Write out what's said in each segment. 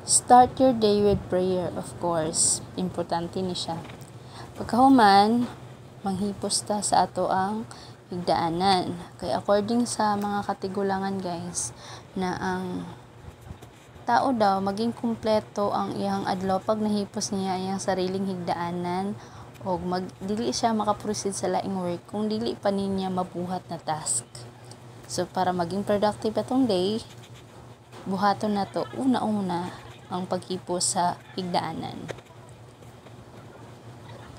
Start your day with prayer, of course. Importante ni siya. Pagkahuman, manghipos ta sa ato ang higdaanan. Kay according sa mga katigulangan, guys, na ang tao daw maging kumpleto ang iyang adlaw pag nahipos niya iyang sariling higdaanan o mag dili siya makaproceed sa laing work kung dili pa niya mabuhat na task. So para maging productive atong day, buhaton nato una-una ang paghipos sa higdaanan.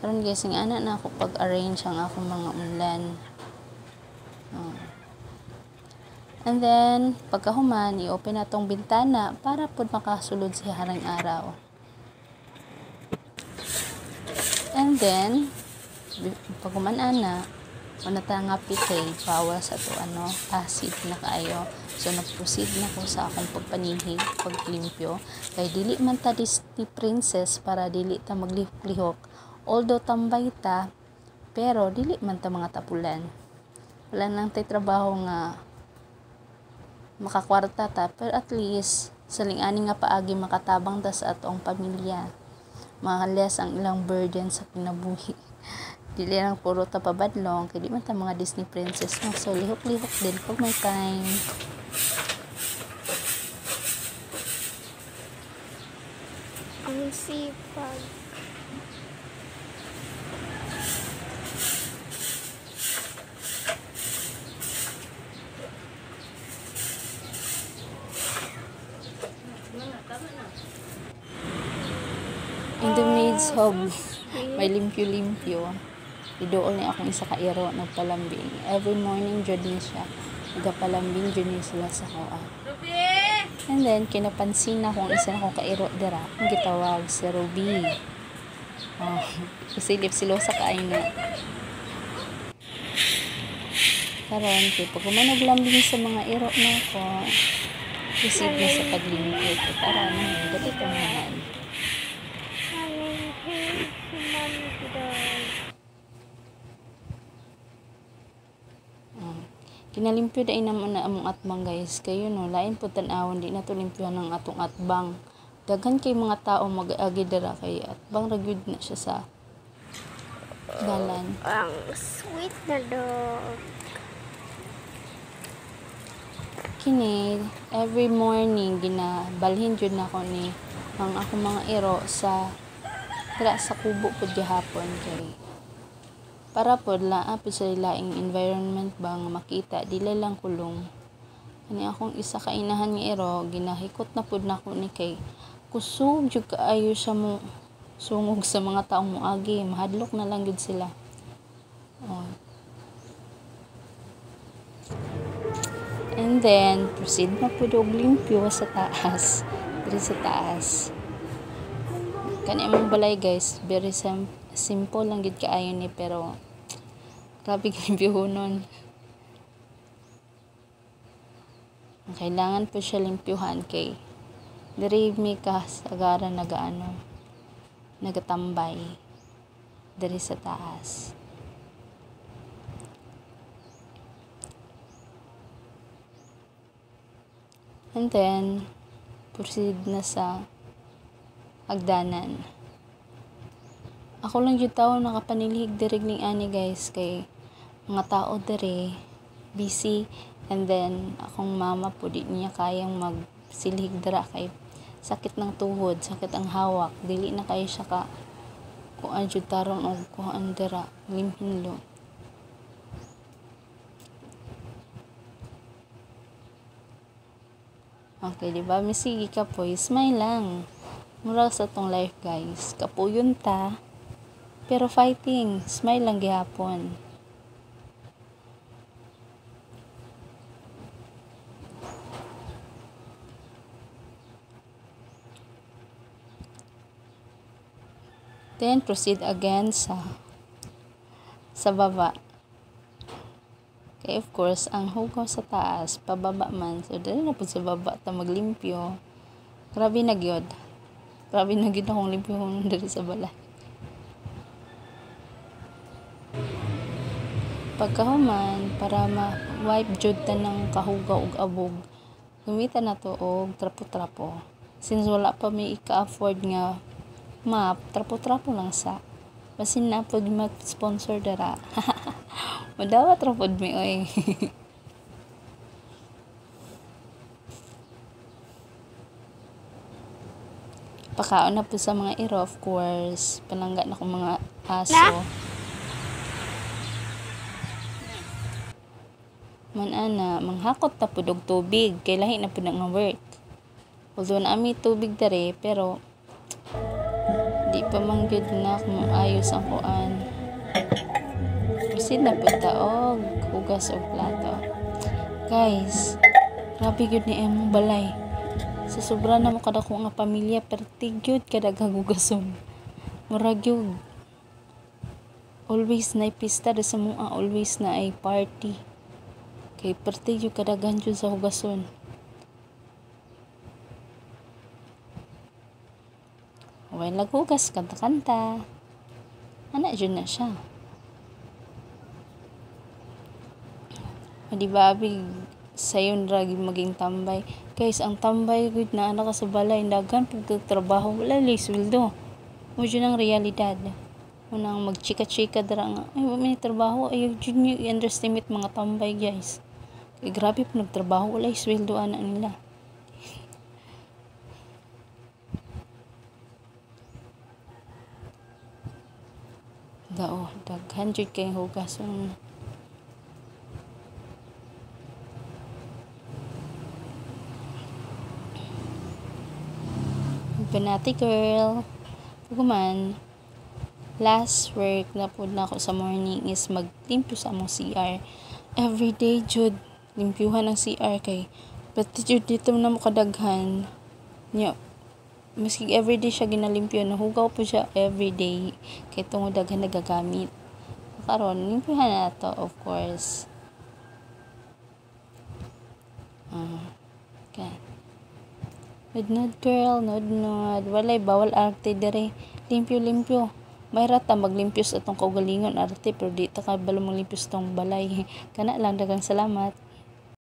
Karon guys, nga ana na ako pag-arrange ang akong mga unlan. Oh. And then, pagkahuman, i-open na tong bintana para pud makasulod si haring araw. And then, paghuman ana, una ta nga kay bawal sa to ano, acid na kaayo. So nag-proceed na ko sa akong pagpanihig, paglimpyo. Kay dili man ta Disney princess para dili ta maglihok-lihok. Although tambay ta, pero dili man ta mga tapulan. Wala lang tay trabaho nga makakwarta ta, pero at least sa ling-ani nga paagi makatabang ta sa atong pamilya. Ma-less ang ilang burden sa kinabuhi. Dili lang puro ta pabadlong, kay di man ta mga Disney princess, no? So lihok-lihok din pag may time. Ang sipag. In the midst of So sweet. may limpyo-limpyo, idool ni akong isa ka iro nagpalambing. Every morning jud ni siya. Nagapalambing jud ni sila sa koa. And then kinapansin na akong isa na akong kairo dira, ang gitawag si Ruby. Oh, isilip silosa kaayo na. Karon kay pag human og lambing sa mga iro na ako, proceed na sa paglimpyo ko. Tara na, dali ka man. Si Mami daw. Kinalimpyo dai naman na among atbang guys, kayo no, lain pud tan-awon, di na to limpyohan ang atong atbang. Daghan kay mga tao mag-agi dira kay atbang ra gyud na siya sa dalan. Ang sweet na dog. Kini every morning ginabalhin jud nako ni ang akong mga iro sa dira sa kubo pud gihapon kay para pod laa pud sa laing environment ba nga makita, dili lang kulong. Kani akong isa ka inahan nga iro ginahikot na pud nako ni kay kusog jud kaayo siya mo sungog sa mga taong moagi, mahadlok na lang gyud sila. Oh. And then proceed na pud og limpyo sa taas, diri sa taas. Kani among balay guys, very simple lang gyud kaayo ni pero grabe limpyohonon. Ang kailangan po siya limpyuhan kay diri mi kasagaran nagaano, nagatambay diri sa taas. And then proceed na sa hagdanan. Ako lang jud tawo nakapanilhig diri ning ani guys kay mga tao diri busy, and then akong mama po di niya kayang magsilhig dira kay sakit ng tuhod, sakit ang hawak, dili na kayo siya ka kuan jud tarong og kuan dira limhinlo. Okay, di ba? Misigi ka po, smile lang. Mura sa tong life guys, kapuyon ta pero fighting, smile lang gihapon. Then proceed again sa baba. Kay of course, ang hugaw sa taas, pababa man. So dali na pud sa baba ta maglimpyo. Grabe na gyud. Grabe na gyud akong limpyo diri sa balay. Pagkahuman, para ma-wipe jud ta ng kahugaw ug abog, gamitan na to og trapo-trapo. Since wala pa may ika-afford nga map, trapo-trapo lang sa. Basin na pod mag-sponsor dara. Madawat ra pod mi oy. Pakaon na po sa mga iro, of course. Palangga na kong mga aso. Man ana, manghakot ta pud og tubig kay lahi na pud na nga work. Although naa mi tubig dere, pero di pa man gyud na ayos ang kuan. Proceed na pud ta og hugas og plato. Guys, grabe gyud ni among balay. Sa sobra na mo kadako nga pamilya, perti gyud kadaghang hugason. Murag gyud always na pista sa mua, always na ay party. Kay perti gyud kadaghan jud sa hugason. While naghugas, kanta-kanta. Ana jud na siya. O, di ba, abig sayon ra gyud maging tambay. Guys, ang tambay gud na ana ka sa balay, daghan pud kag trabaho, wala lay sweldo. Mo jud ang realidad. Unang magchika-chika dira nga, ay wa may trabaho, ay jud niyo i-underestimate mga tambay, guys. Kay grabe po nagtrabaho, wala sweldo ana nila. Dao, daghan jud kay hugason. Banati girl. Pagkuman, last work na pud nako sa morning is maglimpyo sa among CR. Everyday jud limpyuhan ang CR kay pati jud dito na mo kadaghan. Nya maski everyday siya ginalimpyo, nahugaw po siya everyday kay tungod daghan nagagamit. Karon limpyuhan na to, of course. Okay. Nod-nod girl, nod-nod. Walay bawal arte dire. Limpyo-limpyo. May rata maglimpyo sa atong kaugalingon arte, pero di ta kabalo maglimpyo sa atong balay. Kana lang, daghang salamat.